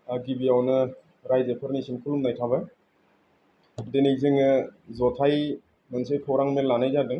गिबियावनो रायजोफोरनिसिम खुलुमनाय थाबाय। दिनै जोङो जथाय मोनसे खौरां मेल लानाय जादों।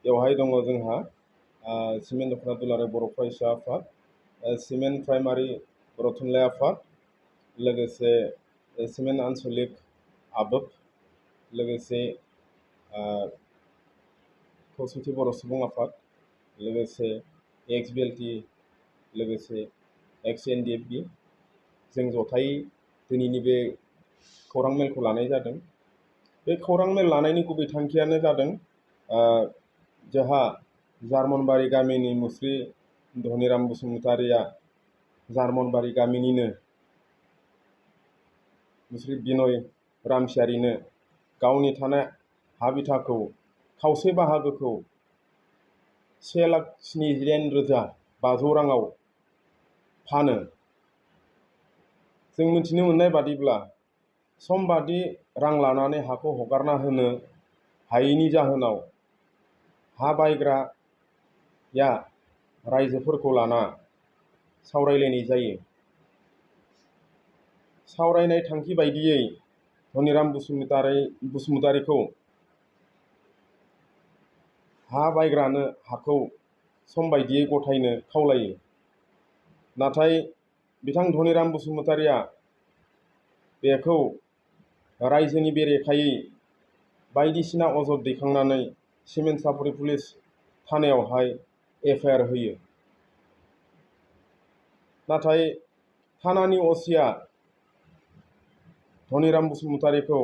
बेवहाय दङ जोंहा सिमेन्ट दख'ना दुलाराय बर' फरायसा आफाद, सिमेन्ट प्राइमारि बर' थुनलाइ आफाद, लोगोसे सिमेन्ट आनसलिक आबोफ, लोगोसे खौसेथि बर' सुबुं आफाद, लोगोसे XBLT, लोगोसे XNDF-B जों जथाय दिनैनि बे खौरां मेलखौ लानाय जादों। बे खौरां मेल लानायनि गुबै थांखियानो जादों जोंहा जार्मनबारि गामिनि मुस्रि धनिराम बसुमतारिया जार्मनबारि गामिनिनो मुस्रि बिनय रामसियारिनो गावनि थानाय हा बिथाखौ खावसे बाहागोखौ 1,79,500 राङाव फानो। जों मिथिनो मोननाय बादिब्ला समबादि रां लानानै हाखौ हगारना होनो हायैनि जाहोनाव हा बायग्राया रायजोफोरखौ लाना सावरायलायनाय जायो। सावरायनाय थांखि बायदियै धनिराम बसुमतारिखौ हा बायग्रानो हाखौ सम बायदियै गथायनो खावलायो। नाथाय बिथां धनिराम बसुमतारिया बेखौ रायजोनि बेरेखायै बायदिसिना अजद दैखांनानै सिमेन्ट सापरि पुलिस थानायावहाय FIR होयो। नाथाय थानानि असिया धनिराम बसुमतारिखौ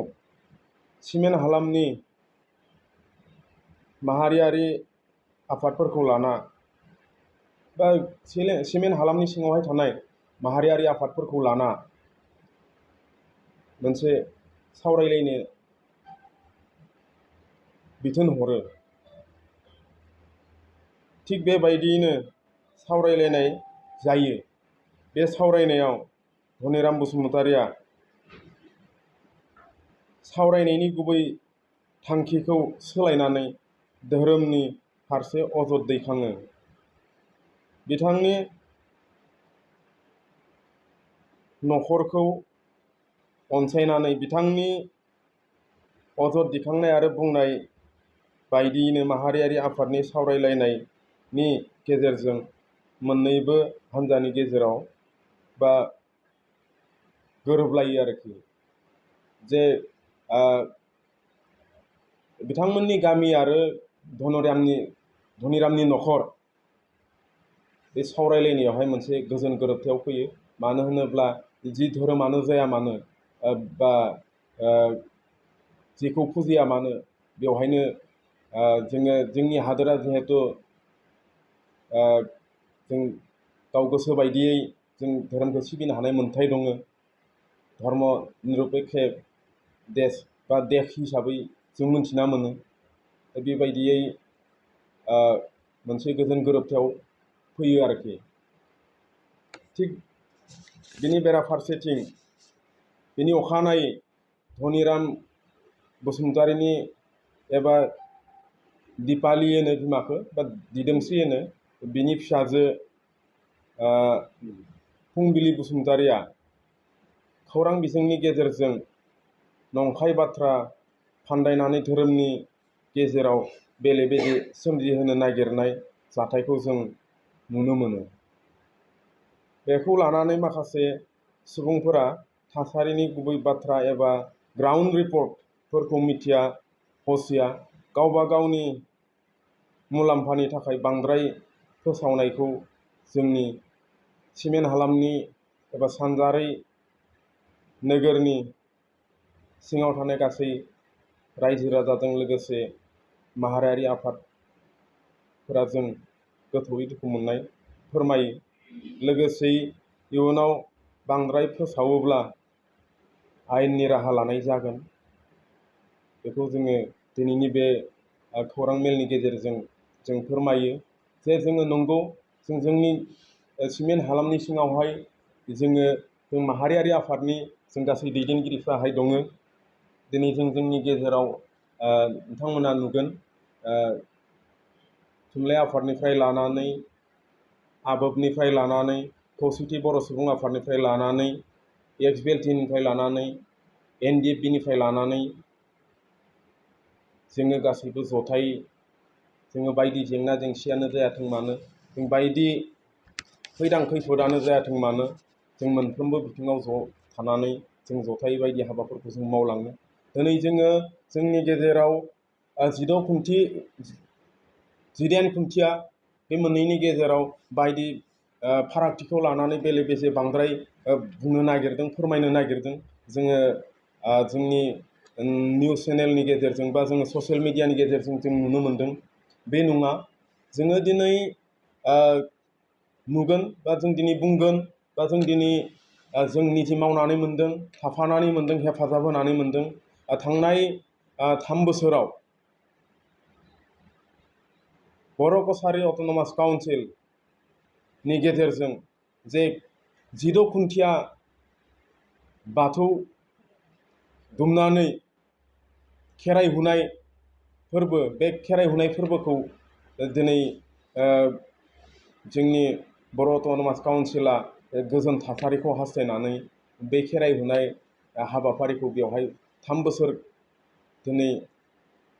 सिमेन्ट हालामनि माहारियारि आफादफोरखौ लाना बा सिमेन्ट हालामनि सिङावहाय थानाय माहारियारि आफादफोरखौ लाना मोनसे सावरायलायनो बिथोन हरो। थिग बेबायदियैनो सावरायलायनाय जायो। बे सावरायनायाव धनिराम बसुमतारिया सावरायनायनि गुबै थांखिखौ सोलायनानै धोरोमनि फारसे अजद दैखाङो। बिथांनि नखरखौ अनसायनानै बिथांनि अजद दिखांनाय आरो बुंनाय बायदियैनो माहारियारि आफादनि सावरायलायनायनि गेजेरजों मोननैबो हान्जानि गेजेराव बा गोरोबलायो आरोखि जे बिथांमोननि गामि आरो धनिरामनि नखर बे सावरायलायनायावहाय मोनसे गोजोन गोरोबथायाव फैयो। मानो होनोब्ला जि धोरोमानो जाया मानो बा जेखौ फुजिया मानो बेवहायनो जोंनि हादोरा जिहेथु जों गाव गोसो बायदियै जों धोरोमखौ सिबिनो हानाय मोन्थाय दङ। धर्म निरपेक्ष देश बा देश हिसाबै जों मिन्थिना मोनो। बेबायदियै मोनसे गोजोन गोरोबथायाव फैयो आरोखि। थिग बिनि बेराफारसेथिं बिनि अखानायै धनिराम बसुमतारिनि एबा दिपालि होनो बिमाखौ बा दिदोमस्रि होनो बिनि फिसाजो फुंबिलि बसुमतारिया खौरां बिजोंनि गेजेरजों नंखाय बाथ्रा फान्दायनानै धोरोमनि गेजेराव बेले बेजे सोमजिहोनो नागिरनाय जाथायखौ जों नुनो मोनो। बेखौ लानानै माखासे सुबुंफोरा थासारिनि गुबै बाथ्रा एबा ग्राउन्ड रिपर्टफोरखौ मिथिया हसिया गावबा गावनि मुलाम्फानि थाखाय बांद्राय फोसावनायखौ जोंनि सिमेन्ट हालामनि एबा सानजारै नोगोरनि सिङाव थानाय गासै रायजो राजाजों लोगोसे माहारियारि आफादफोरा जों गोथौयै दुखु मोननाय फोरमायो। लोगोसेयै इयुनाव बांद्राय फोसावोब्ला आयेननि राहा लानाय जागोन। बेखौ जोङो दिनैनि बे खौरां मेलनि गेजेरजों जों फोरमायो जे जोङो नंगौ जोंनि सिमेन्ट हालामनि सिङावहाय जों माहारियारि आफादनि जों गासै दैदेनगिरिफ्राहाय दङ। दिनै जोंनि गेजेराव नोंथांमोना नुगोन थुनलाइ आफादनिफ्राय लानानै आबोफनिफ्राय लानानै खौसेथि बर' सुबुं आफादनिफ्राय लानानै XBLT-निफ्राय लानानै NDFB-निफ्राय लानानै जोङो गासैबो जथाय जोङो बायदि जेंना जेंसियानो जायाथों मानो, जों बायदि खैदां खैफोदानो जायाथों मानो, जों मोनफ्रोमबो बिथिङाव ज' थानानै जों जथाय बायदि हाबाफोरखौ जों मावलाङो। दिनै जोङो जोंनि गेजेराव 18 खुन्थिया बे मोननैनि गेजेराव बायदि फारागथिखौ लानानै बेले बेजे बांद्राय बुंनो नागिरदों, फोरमायनो नागिरदों। जोङो जोंनि निउस चेनेलनि गेजेरजों बा जोङो ससियेल मिडियानि गेजेरजों जों नुनो मोनदों। बे नङा, जोङो दिनै नुगोन बा जों दिनै बुंगोन बा जों दिनै जों निजि मावनानै मोनदों, थाफानानै मोनदों, हेफाजाब होनानै मोनदों। थांनाय 3 बोसोराव बर' कछारी अट'नमास काउन्सिलनि गेजेरजों जे 16 खुन्थिया बाथौ दुमनानै खेराइ हुनाय फोरबो, बे खेराइ हुनाय फोरबोखौ दिनै जोंनि बर' अट'नमास काउन्सिला गोजोन थासारिखौ हास्थायनानै बे खेराइ हुनाय हाबाफारिखौ बेवहाय 3 बोसोर दिनै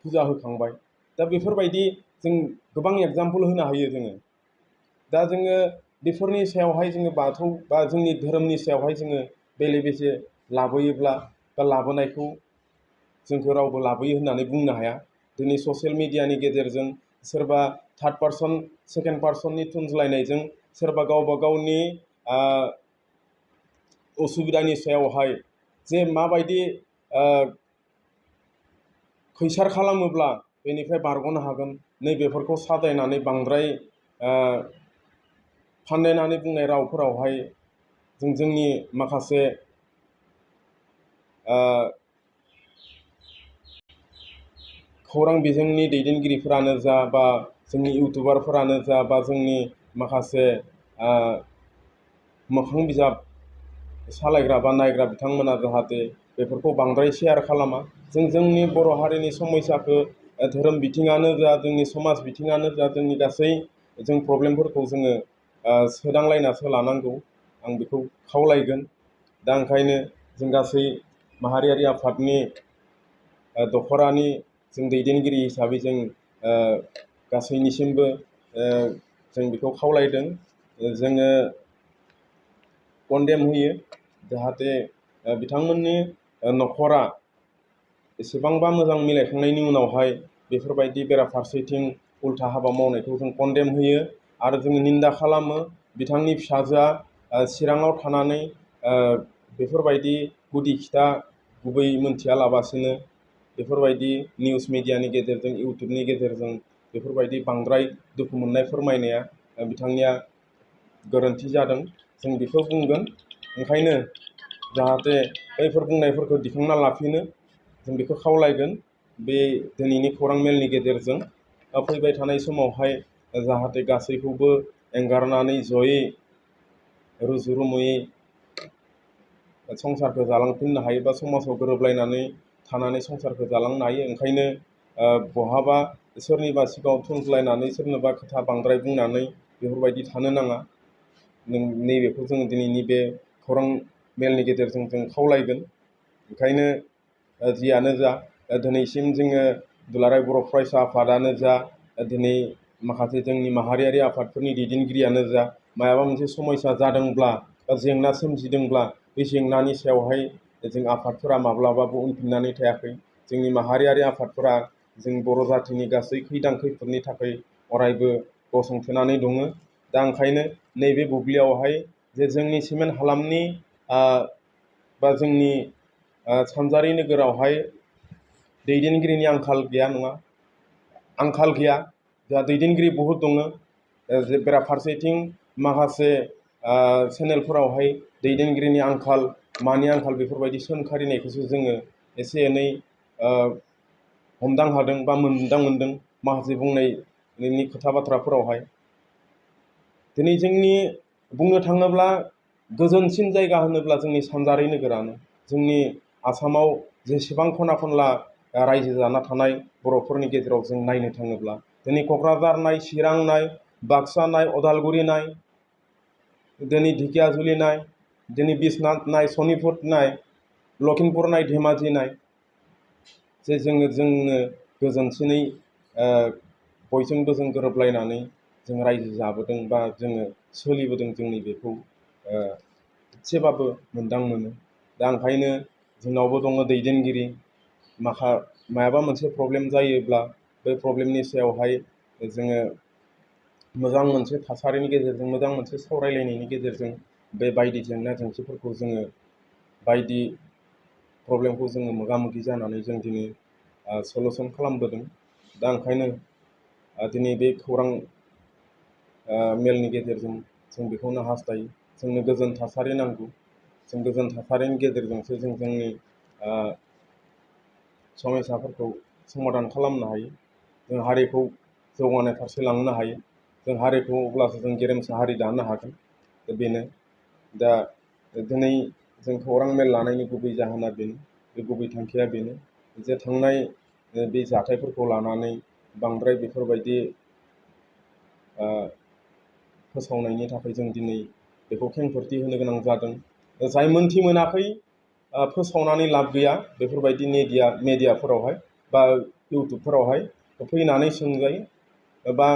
फुजा होखांबाय। दा बेफोरबायदि जों गोबां एग्जाम्पल होनो हायो जोङो। दा जोङो बेफोरनि सायावहाय जोङो बाथौ बा जोंनि धोरोमनि सायावहाय जोङो बेले बेजे लाबोयोब्ला बा लाबोनायखौ जोंखौ रावबो लाबोयो होननानै बुंनो हाया। दिनै ससियेल मिडियानि गेजेरजों सोरबा थार्ड पार्सन, सेकेन्ड पार्सननि थुनज्लायनायजों सोरबा गावबा गावनि असुबिदानि सायावहाय जे माबायदि खैसार खालामोब्ला बेनिफ्राय बारग'नो हागोन, नैबेफोरखौ साजायनानै बांद्राय फान्दायनानै बुंनाय रावफोरावहाय जों जोंनि माखासे खौरां बिजोंनि दैदेनगिरिफोरानो जा बा जोंनि इउटुबारफोरानो जा बा जोंनि माखासे मोखां बिजाब सालायग्रा बा नायग्रा बिथांमोना जाहाथे बेफोरखौ बांद्राय शेयार खालामा। जों जोंनि बर' हारिनि समयसाखौ धोरोम बिथिङानो जा, जोंनि समाज बिथिङानो जा, जोंनि गासै जों प्रब्लेमफोरखौ जोङो सोदांलायनासो लानांगौ, आं बेखौ खावलायगोन। दा ओंखायनो जों गासै माहारियारि आफादनि दख'रानि जों दैदेनगिरि हिसाबै जों गासैनिसिमबो जों बेखौ खावलायदों। जोङो कन्डेम होयो जाहाथे बिथांमोननि न'खरा एसेबांबा मोजां मिलायखांनायनि उनावहाय बेफोरबायदि बेराफारसेथिं उल्था हाबा मावनायखौ जों कन्डेम होयो आरो जोङो निन्दा खालामो। बिथांनि फिसाजोआ चिराङाव थानानै बेफोरबायदि गुदि खिथा गुबै मोनथियालाबासिनो बेफोरबायदि निउस मिडियानि गेजेरजों, इउटुबनि गेजेरजों बेफोरबायदि बांद्राय दुखु मोननाय फोरमायनाया बिथांनिया गोरोन्थि जादों, जों बेखौ बुंगोन। ओंखायनो जाहाथे बैफोर बुंनायफोरखौ दिखांना लाफिनो जों बेखौ खावलायगोन। बे दिनैनि खौरां मेलनि गेजेरजों फैबाय थानाय समावहाय जाहाथे गासैखौबो एंगारनानै जयै रुजु रुमुयै संसारखौ जालांफिननो हायो बा समाजाव गोरोबलायनानै थानानै संसारखौ जालांनो हायो। ओंखायनो बहाबा सोरनिबा सिगाङाव थुनज्लायनानै सोरनोबा खोथा बांद्राय बुंनानै बेफोरबायदि थानो नाङा। नैबेखौ जोङो दिनैनि बे खौरां मेलनि गेजेरजों जों खावलायगोन। ओंखायनो जियानो जा, दिनैसिम जोङो दुलाराय बर' फरायसा आफादानो जा, दिनै माखासे जोंनि माहारियारि आफादफोरनि दैदेनगिरियानो जा, मायाबा मोनसे समयसा जादोंब्ला बा जेंना सोमजिदोंब्ला बे जेंनानि सायावहाय जों आफादफोरा माब्लाबाबो उनफिननानै थायाखै। जोंनि माहारियारि आफादफोरा जों बर' जाथिनि गासै खैदां खैफोदनि थाखाय अरायबो गसंथेनानै दङ। दा ओंखायनो नैबे बुब्लियावहाय जे जोंनि सिमेन्ट हालामनि बा जोंनि सानजारि नोगोरावहाय दैदेनगिरिनि आंखाल गैया नङा, आंखाल गैया, जोंहा दैदेनगिरि बहुद दङ। बेराफारसेथिं माखासे चेनेलफोरावहाय दैदेनगिरिनि आंखाल, मानि आंखाल बेफोरबायदि सोंखारिनायखौसो जोङो एसे एनै हमदां हादों बा मोनदों माखासे बुंनायनि खोथा बाथ्राफोरावहाय। दिनै जोंनि बुंनो थाङोब्ला गोजोनसिन जायगा होनोब्ला जोंनि सानजारि नोगोरानो। जोंनि आसामाव जेसेबां खना खनला रायजो जाना थानाय बर'फोरनि गेजेराव जों नायनो थाङोब्ला दिनै क'क्राझार नाय, चिरां नाय, बाक्सा नाय, अदालगुरि नाय, दिनै ढेकियाजुलि नाय, दिनै बिश्वनाथ नाय, सनितपुर नाय, लखिमपुर नाय, धेमाजि नाय, जे जोङो गोजोनसिनै बयजोंबो जों गोरोबलायनानै जों रायजो जाबोदों बा जोङो सोलिबोदों, जोंनि बेखौ एसेबाबो मोनदां मोनो। दा ओंखायनो जोंनावबो दङ दैदेनगिरि, मायाबा मोनसे प्रब्लेम जायोब्ला बे प्रब्लेमनि सायावहाय जोङो मोजां मोनसे थासारिनि गेजेरजों, मोजां मोनसे सावरायलायनायनि गेजेरजों बे बायदि जेंना जेंसिफोरखौ जोङो, बायदि प्रब्लेमखौ जोङो मोगा मोगि जानानै जों दिनै सलुसन खालामबोदों। दा ओंखायनो दिनै बे खौरां मेलनि गेजेरजों जों बेखौनो हास्थायो, जोंनो गोजोन थासारि नांगौ। जों गोजोन थासारिनि गेजेरजोंसो जों जोंनि समयसाफोरखौ समाधान खालामनो हायो, जों हारिखौ जौगानाय फारसे लांनो हायो। जों हारिखौ अब्लासो जों गेरेमसा हारि दानो हागोन। बेनो दा दिनै जों खौरां मेल लानायनि गुबै जाहोना बेनो, बे गुबै थांखिया बेनो जे थांनाय बे जाथायफोरखौ लानानै बांद्राय बेफोरबायदि फोसावनायनि थाखाय जों दिनै बेखौ खेंफोरथि होनो गोनां जादों। जाय मोनथि मोनाखै फोसावनानै लाब गैया, बेफोरबायदि मेडियाफोरावहाय बा इउटुबफोरावहाय फैनानै सोंजायो बा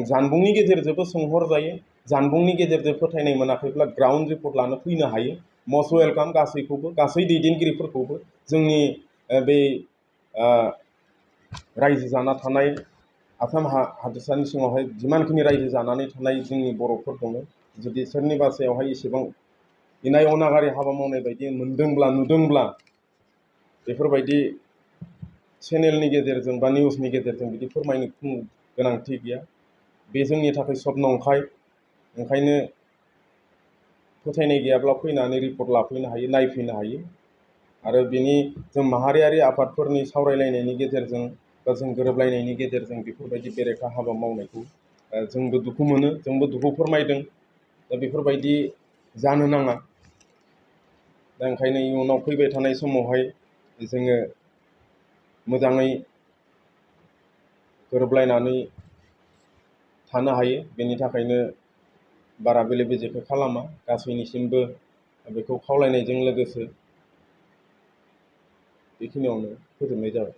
जानबुंनि गेजेरजोंबो सोंहरजायो। जानबुंनि गेजेरजों फोथायनाय मोनाखैब्ला ग्राउन्ड रिपर्ट लानो फैनो हायो। मस्ट वेलकाम गासैखौबो, गासै दैदेनगिरिफोरखौबो जोंनि बे रायजो जाना थानाय आसाम हादोरसानि सिङावहाय जिमानखिनि रायजो जानानै थानाय जोंनि बर'फोर दङ, जुदि सोरनिबा सायावहाय एसेबां इनाय अनागारि हाबा मावनाय बायदि मोनदोंब्ला, नुदोंब्ला, बेफोरबायदि चेनेलनि गेजेरजों बा निउसनि गेजेरजों बिदि फोरमायनो गोनांथि गैया। बे जोंनि थाखाय सब नंखाय। ओंखायनो फोथायनाय गैयाब्ला फैनानै रिपर्ट लाफैनो हायो, नायफैनो हायो। आरो बिनि जों माहारियारि आफादफोरनि सावरायलायनायनि गेजेरजों बा जों गोरोबलायनायनि गेजेरजों बेफोरबायदि बेरेखा हाबा मावनायखौ जोंबो दुखु मोनो, जोंबो दुखु फोरमायदों। दा बेफोरबायदि जानो नाङा। दा ओंखायनो इयुनाव फैबाय थानाय समावहाय जोङो मोजाङै गोरोबलायनानै थानो हायो। बेनि थाखायनो बारा बेले बेजेखौ खालामा, गासैनिसिमबो बेखौ खावलायनायजों लोगोसे बेखिनियावनो फोजोबनाय जाबाय।